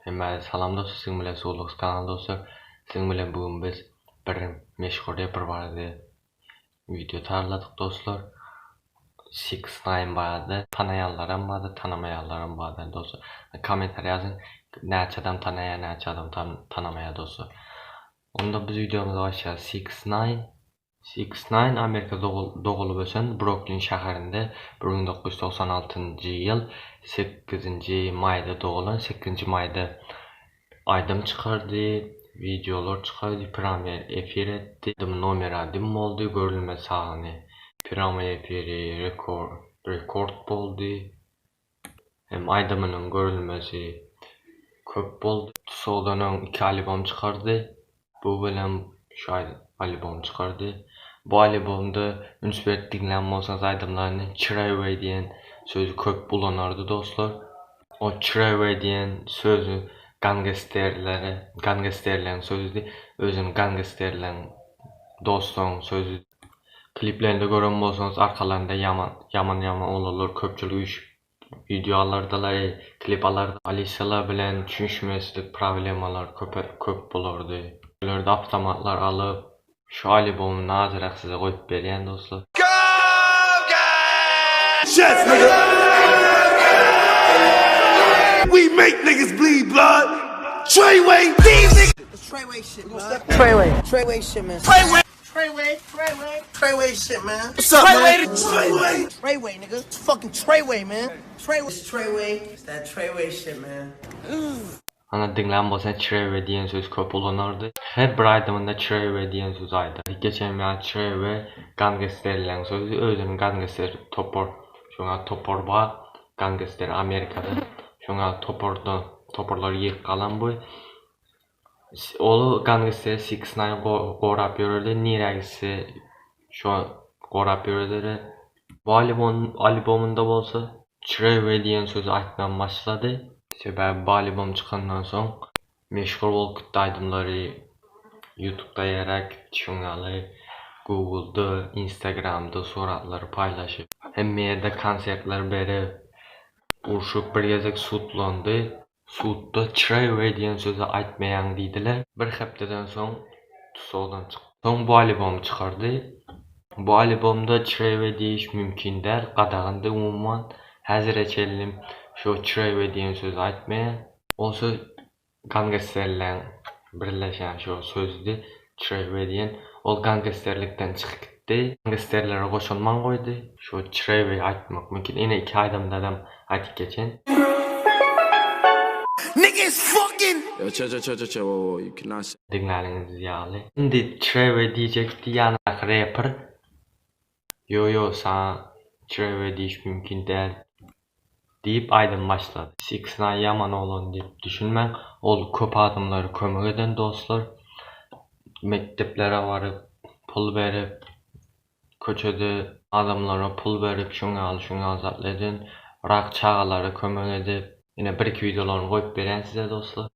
Hemmäňize salam dostlar, siziň bilen Suwluks kanaly dostlar. Siziň bilen bu gün biz bir meşhur reper barada wideo taýýarladyk dostlar. Six Nine barada tanaýanlaram bardy, tanamaýanlaram bardy dostlar. Kommentariýa ýazyň, näçe adam tanaýar, näçe adam tanamaýar dostlar. Onda biz wideomyza başlaýarys. Six Nine Six Nine Amerikada dogulyp ösen Broklin şäherinde 1996-njy ýyl sekizinji maýda dogulan, sekizinji maýda aýdym çykardy, wideolar çykardy, pramy efir etdi. Aýdymy nomer adim boldy, görülme sany pramy efiri rekord boldy. Hem aýdymynyň görülmesi köp boldy. Tussagdan öň iki albom çykardy. Bu bilen şu albom çykardy. Bu albomda üns berip diňlän bolsaňyz aýdymlaryny Treyway diýen sözi köp ulanardy dostlar. O Treyway diýen sözi gangesterlere, gangesterleň sözüdi. Özüni gangesterleň dostlaryň sözi. Kliplerinde gören bolsaňyz arkalarynda ýaman ýaman ýaman oglanlar köpçülik üýşüp wideo alardylar, klip alardy. Polisiýalar bilen düşünişmezlik problemalar köp köp bolardy. Olarda awtomatlar alyp şu albomy nazyrak size goýup berýän dostlar. Chest nigga. We make niggas bleed blood. Treyway, these niggas. It's Treyway shit, man. Treyway. Treyway shit, man. Treyway. Treyway. Treyway. Treyway shit, man. What's up, man? Treyway. Treyway, nigga. It's fucking Treyway, man. Treyway. It's Treyway. It's that Treyway shit, man. Ana diňlän bolsaň Treyway diýen sözi köp ulanardy. Her bir aýdymynda Treyway diýen sözi aýdar. Geçen ýaly Treyway gangsterleň sözi, özüniň gangster topar, şoňa topar bar, gangster Amerikada. Şoňa toparda toparlar ýygyp galan bu. Ol gangster Six Nine gorap ýörerdi, nirä gitse şo gorap ýörerdi. Bu albomynda bolsa Treyway diýen sözi aýtman başlady. Sebäbi bu albom çykandan soň meşhur bolup gitdi aýdymlary YouTube'da ýaýrap gitdi şoň ýaly Google'da, Instagram'da suratlary paýlaşyp, hemme ýerde konsertler berip, urşup bir gezek sudlandy. Sudda Treyway diýen sözi aýtmaýaň diýdiler. Bir hepdeden soň tussagdan çykdy. Soň bu albomy çykardy. Bu albomda Treyway diýiş mümkin däl, gadagandy umuman. Häzire çenli şo Treyway diýen sözi aýtmaýar. Ol söz gangsterleň birleşen şo sözdi Treyway diýen. Ol gangsterlikden çykyp gitdi. Gangsterlere goşulman goýdy. Şo Treyway aýtmak mümkin. Ine iki aýdymdadam aýdyp geçen. Nigga it's fucking. Yo, chill, chill, chill, chill, chill. Whoa, whoa, you cannot say. Diňläniňiz ýaly. Indi Treyway diýjekdi ýanyndaky reper. Ýo ýo saňa Treyway diýiş mümkin däl diýip aýdym başlady. Six Nine ýaman oglan diýip düşünmäň. Ol köp adamlara kömek eden dostlar. Mekdeplere baryp pul berip köçede adamlara pul berip şuň ýaly şuň ýaly zatlar eden. Rak çagalara kömek edip. Ine bir iki wideolaryny goýup berýän size dostlar.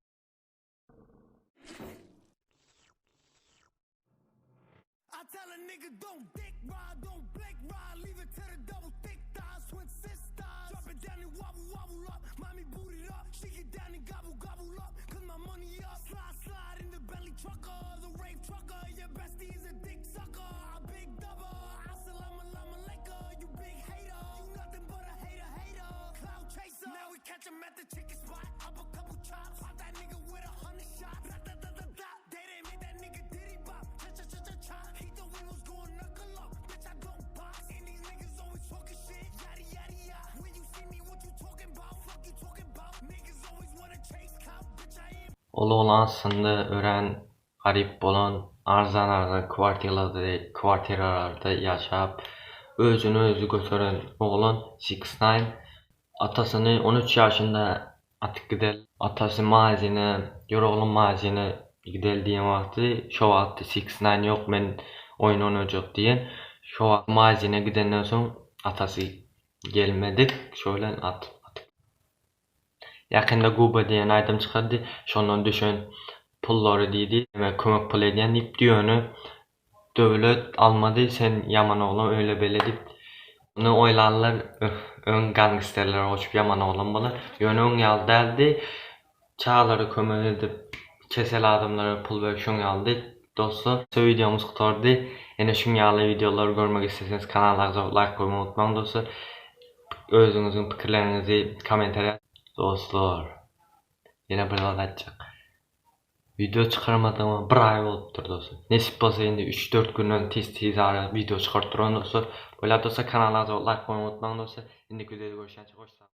I tell a nigga don't dick ride, don't blink ride, leave it to the double thick thighs, twin sisters. Drop it down and wobble wobble up, mommy boot it up, she get down and gobble gobble up, cause my money up. Slide slide in the belly trucker, the rave trucker, your bestie is a dick sucker, I big double, assalamu alaikum, you big hater, you nothing but a hater hater, cloud chaser. Now we catch 'em at the chicken spot, up a couple chops, pop that nigga with 100 shots. Da-da-da-da-da, they didn't make that nigga diddy bop, cha cha cha cha cha. He thought we was going knuckle up, bitch I don't box. And these niggas always talking shit, yada yada yada. When you see me, what you talking about? Fuck you talking about? Niggas always wanna chase clout, bitch I am. Ol oglan aslynda örän garyp bolan, arzan-arzan kwartiralarda kwartiralarda ýaşap, özüni özi göteren oglan Six Nine atasyny 13 ýaşynda atyp gider. Atasy magazine, ýör oglum magazine gideli diýen wagty, şo wagtda Six Nine ýok men oýun oýnajak diýen. Şo wagt magazine gidenden soň atasy gelmedik, şo bilen atyp atyp. Ýakynda Guba diýen aýdym çykardy, şondan düşen pullary diýdi, men kömek pul edýän diýipdi, ýöne döwlet almady, sen ýaman oglan öýle beýle diýip. Ony oýlanlar öň gangsterlere goşup ýaman oglan bolar, ýöne öň ýaly däldi. Çagalara kömek edip, kesel adamlara pul berip şoň ýalydy dostlar. Şu videomuz gutardy. Ýene şuň ýaly videolary görmek isleseňiz kanala agza bolup like goýmagy unutmaň dostlar. Özüňiziň pikirleriňizi kommentariýa dostlar. Ýene bir zat aýtjak. Video çykarmadygyma bir aý bolupdyr dostlar. Nesip bolsa indi 3-4 günden tez tez ara video çykaryp duran dostlar. Bolýar dostlar kanala agza bolup like goýmagy unutmaň dostlar. Indiki videoda görüşýänçä hoş sag.